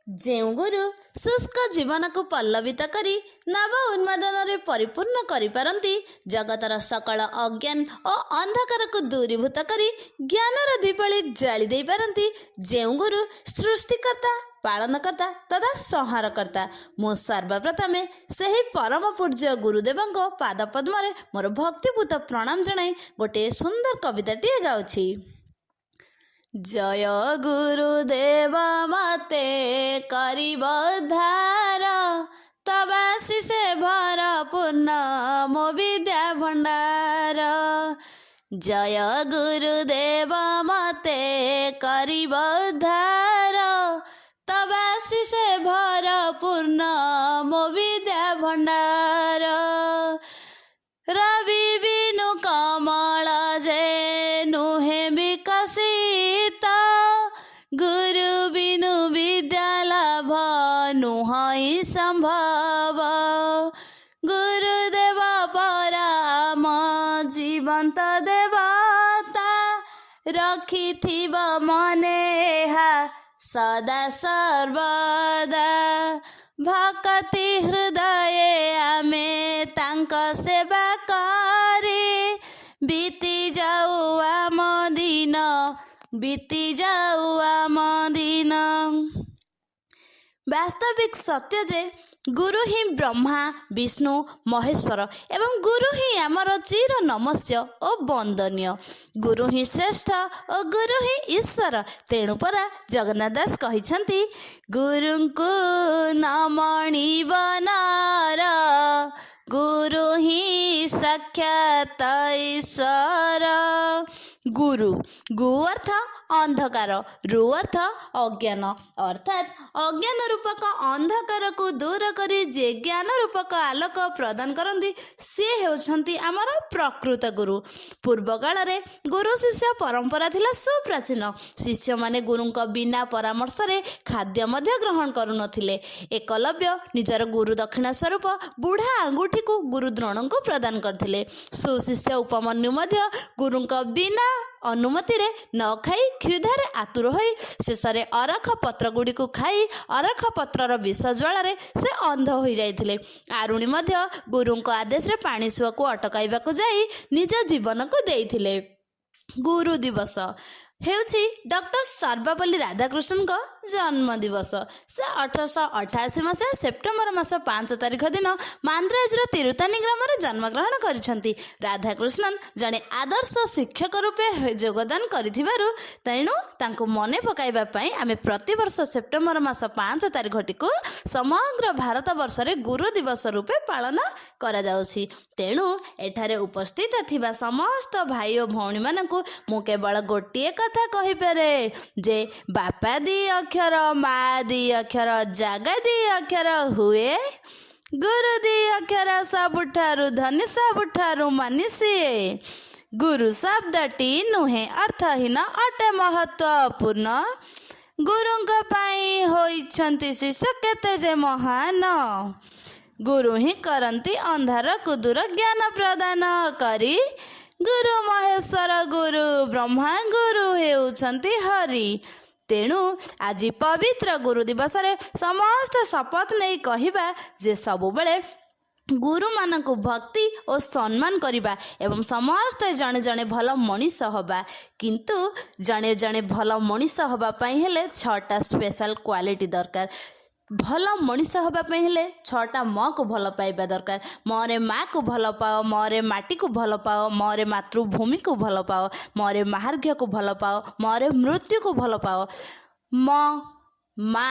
ଯେଉଁ ଗୁରୁ ଶୁଷ୍କ ଜୀବନକୁ ପଲ୍ଲବିତ କରି ନବ ଉନ୍ମାଦନାରେ ପରିପୂର୍ଣ୍ଣ କରିପାରନ୍ତି, ଜଗତର ସକଳ ଅଜ୍ଞାନ ଓ ଅନ୍ଧକାରକୁ ଦୂରୀଭୂତ କରି ଜ୍ଞାନର ଦୀପାଳି ଜାଳି ଦେଇପାରନ୍ତି, ଯେଉଁ ଗୁରୁ ସୃଷ୍ଟିକର୍ତ୍ତା, ପାଳନକର୍ତ୍ତା ତଥା ସଂହାରକର୍ତ୍ତା, ମୁଁ ସର୍ବପ୍ରଥମେ ସେହି ପରମ ପୂଜ୍ୟ ଗୁରୁଦେବଙ୍କ ପାଦପଦ୍ମରେ ମୋର ଭକ୍ତିପୂତ ପ୍ରଣାମ ଜଣାଇ ଗୋଟିଏ ସୁନ୍ଦର କବିତାଟିଏ ଗାଉଛି। ଜୟ ଗୁରୁଦେବ ମତେ କରିବ ଉଦ୍ଧାର, ତବ ଆଶିଷେ ଭରପୂର୍ଣ୍ଣ ମୋ ବିଦ୍ୟା ଭଣ୍ଡାର। ଜୟ ଗୁରୁଦେବ ମତେ କରିବ ଉଦ୍ଧାର, ତବ ଆଶିଷେ ଭରପୂର୍ଣ୍ଣ ମୋ ବିଦ୍ୟା ଭଣ୍ଡାର। ରବି ବିନୁ କମଳ ଯେ ନୁହେଁ ବିକଶିତ, ଗୁରୁ ବିନୁ ବିଦ୍ୟା ଲାଭ ନୁହଁଇ ସମ୍ଭବ। ଗୁରୁଦେବ ପରମ ଜୀବନ୍ତ ଦେବତା, ରଖିଥିବ ମନେ ଏହା ସଦା ସର୍ବଦା। ଭକତି ହୃଦୟେ ଆମେ ତାଙ୍କ ସେବା କରି, ବିତି ଯାଉ ଆମ ଦିନ, ବିତି ଯାଉ ଆମ ଦିନ। ବାସ୍ତବିକ ସତ୍ୟ ଯେ ଗୁରୁ ହିଁ ବ୍ରହ୍ମା, ବିଷ୍ଣୁ, ମହେଶ୍ୱର ଏବଂ ଗୁରୁ ହିଁ ଆମର ଚିର ନମସ୍ୟ ଓ ବନ୍ଦନୀୟ। ଗୁରୁ ହିଁ ଶ୍ରେଷ୍ଠ ଓ ଗୁରୁ ହିଁ ଈଶ୍ୱର। ତେଣୁ ପରା ଜଗନ୍ନାଥ ଦାସ କହିଛନ୍ତି, ଗୁରୁଙ୍କୁ ନ ମଣିବ ନର, ଗୁରୁ ହିଁ ସାକ୍ଷାତ ଈଶ୍ୱର। ଗୁରୁ, ଗୁ ଅର୍ଥ ଅନ୍ଧକାର, ରୁ ଅର୍ଥ ଅଜ୍ଞାନ। ଅର୍ଥାତ୍ ଅଜ୍ଞାନ ରୂପକ ଅନ୍ଧକାରକୁ ଦୂର କରି ଯେ ଜ୍ଞାନ ରୂପକ ଆଲୋକ ପ୍ରଦାନ କରନ୍ତି, ସିଏ ହେଉଛନ୍ତି ଆମର ପ୍ରକୃତ ଗୁରୁ। ପୂର୍ବ କାଳରେ ଗୁରୁ ଶିଷ୍ୟ ପରମ୍ପରା ଥିଲା ସୁପ୍ରାଚୀନ। ଶିଷ୍ୟମାନେ ଗୁରୁଙ୍କ ବିନା ପରାମର୍ଶରେ ଖାଦ୍ୟ ମଧ୍ୟ ଗ୍ରହଣ କରୁନଥିଲେ। ଏକଲବ୍ୟ ନିଜର ଗୁରୁ ଦକ୍ଷିଣା ସ୍ୱରୂପ ବୁଢ଼ା ଆଙ୍ଗୁଠିକୁ ଗୁରୁ ଦ୍ରୋଣଙ୍କୁ ପ୍ରଦାନ କରିଥିଲେ। ସୁଶିଷ୍ୟ ଉପମନ୍ୟୁ ମଧ୍ୟ ଗୁରୁଙ୍କ ବିନା ଅନୁମତିରେ ନ ଖାଇ କ୍ଷୁଧାରେ ଆତୁର ହୋଇ ଶେଷରେ ଅରଖ ପତ୍ରଗୁଡ଼ିକୁ ଖାଇ ଅରଖ ପତ୍ରର ବିଷ ଜ୍ୱାଳାରେ ସେ ଅନ୍ଧ ହୋଇଯାଇଥିଲେ। ଆରୁଣି ମଧ୍ୟ ଗୁରୁଙ୍କ ଆଦେଶରେ ପାଣି ସୁଅକୁ ଅଟକାଇବାକୁ ଯାଇ ନିଜ ଜୀବନକୁ ଦେଇଥିଲେ। ଗୁରୁ ଦିବସ ହେଉଛି ଡକ୍ଟର ସର୍ବପଲ୍ଲୀ ରାଧାକୃଷ୍ଣଙ୍କ ଜନ୍ମ ଦିବସ। ସେ 1888 ମସିହା ସେପ୍ଟେମ୍ବର ମାସ 5 ତାରିଖ ଦିନ ମାନ୍ଦ୍ରାଜର ତିରୁତାନି ଗ୍ରାମରେ ଜନ୍ମଗ୍ରହଣ କରିଛନ୍ତି। ରାଧାକୃଷ୍ଣନ ଜଣେ ଆଦର୍ଶ ଶିକ୍ଷକ ରୂପେ ଯୋଗଦାନ କରିଥିବାରୁ ତେଣୁ ତାଙ୍କୁ ମନେ ପକାଇବା ପାଇଁ ଆମେ ପ୍ରତିବର୍ଷ ସେପ୍ଟେମ୍ବର ମାସ 5 ତାରିଖଟିକୁ ସମଗ୍ର ଭାରତ ବର୍ଷରେ ଗୁରୁ ଦିବସ ରୂପେ ପାଳନ କରାଯାଉଛି। ତେଣୁ ଏଠାରେ ଉପସ୍ଥିତ ଥିବା ସମସ୍ତ ଭାଇ ଓ ଭଉଣୀମାନଙ୍କୁ ମୁଁ କେବଳ ଗୋଟିଏ କଥା କହିପାରେ ଯେ ବାପା ଦି ଅକ୍ଷର, ମା ଦି ଅକ୍ଷର, ଜାଗା ଦି ଅକ୍ଷର ହୁଏ, ଗୁରୁ ଦି ଅକ୍ଷର ସବୁଠାରୁ ଧନୀ, ସବୁଠାରୁ ମାନି ସିଏ। ଗୁରୁ ଶବ୍ଦଟି ନୁହେଁ ଅର୍ଥହୀନ, ଅଟେ ମହତ୍ଵପୂର୍ଣ୍ଣ। ଗୁରୁଙ୍କ ପାଇଁ ହୋଇଛନ୍ତି ଶିଷ୍ୟ କେତେ ଯେ ମହାନ। ଗୁରୁ ହିଁ କରନ୍ତି ଅନ୍ଧାରକୁ ଦୂର ଜ୍ଞାନ ପ୍ରଦାନ କରି। ଗୁରୁ ମହେଶ୍ୱର, ଗୁରୁ ବ୍ରହ୍ମା, ଗୁରୁ ହେଉଛନ୍ତି ହରି। ତେଣୁ ଆଜି ପବିତ୍ର ଗୁରୁ ଦିବସରେ ସମସ୍ତେ ଶପଥ ନେଇ କହିବା ଯେ ସବୁବେଳେ ଗୁରୁମାନଙ୍କୁ ଭକ୍ତି ଓ ସମ୍ମାନ କରିବା ଏବଂ ସମସ୍ତେ ଜଣେ ଜଣେ ଭଲ ମଣିଷ ହେବା। କିନ୍ତୁ ଜଣେ ଜଣେ ଭଲ ମଣିଷ ହେବା ପାଇଁ ହେଲେ ଛଅଟା ସ୍ପେଶାଲ କ୍ୱାଲିଟି ଦରକାର। ଭଲ ମଣିଷ ହେବା ପାଇଁ ହେଲେ ଛଅଟା ମକୁ ଭଲ ପାଇବା ଦରକାର। ମରେ ମାକୁ ଭଲ ପାଅ, ମରେ ମାଟିକୁ ଭଲ ପାଅ, ମରେ ମାତୃଭୂମିକୁ ଭଲ ପାଅ, ମରେ ମହାର୍ଘ୍ୟକୁ ଭଲ ପାଅ, ମରେ ମୃତ୍ୟୁକୁ ଭଲ ପାଅ। ମ ମା,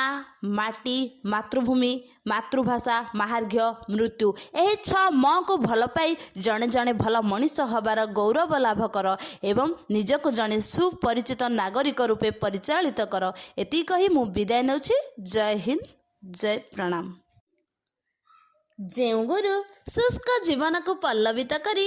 ମାଟି, ମାତୃଭୂମି, ମାତୃଭାଷା, ମହାର୍ଘ୍ୟ, ମୃତ୍ୟୁ, ଏହି ଛଅ ମକୁ ଭଲ ପାଇ ଜଣେ ଜଣେ ଭଲ ମଣିଷ ହେବାର ଗୌରବ ଲାଭ କର ଏବଂ ନିଜକୁ ଜଣେ ସୁପରିଚିତ ନାଗରିକ ରୂପେ ପରିଚାଳିତ କର। ଏତିକି କହି ମୁଁ ବିଦାୟ ନେଉଛି। ଜୟ ହିନ୍ଦ, ଜୟ ପ୍ରଣାମ। ଯେଉଁ ଗୁରୁ ଶୁଷ୍କ ଜୀବନକୁ ପଲ୍ଲବିତ କରି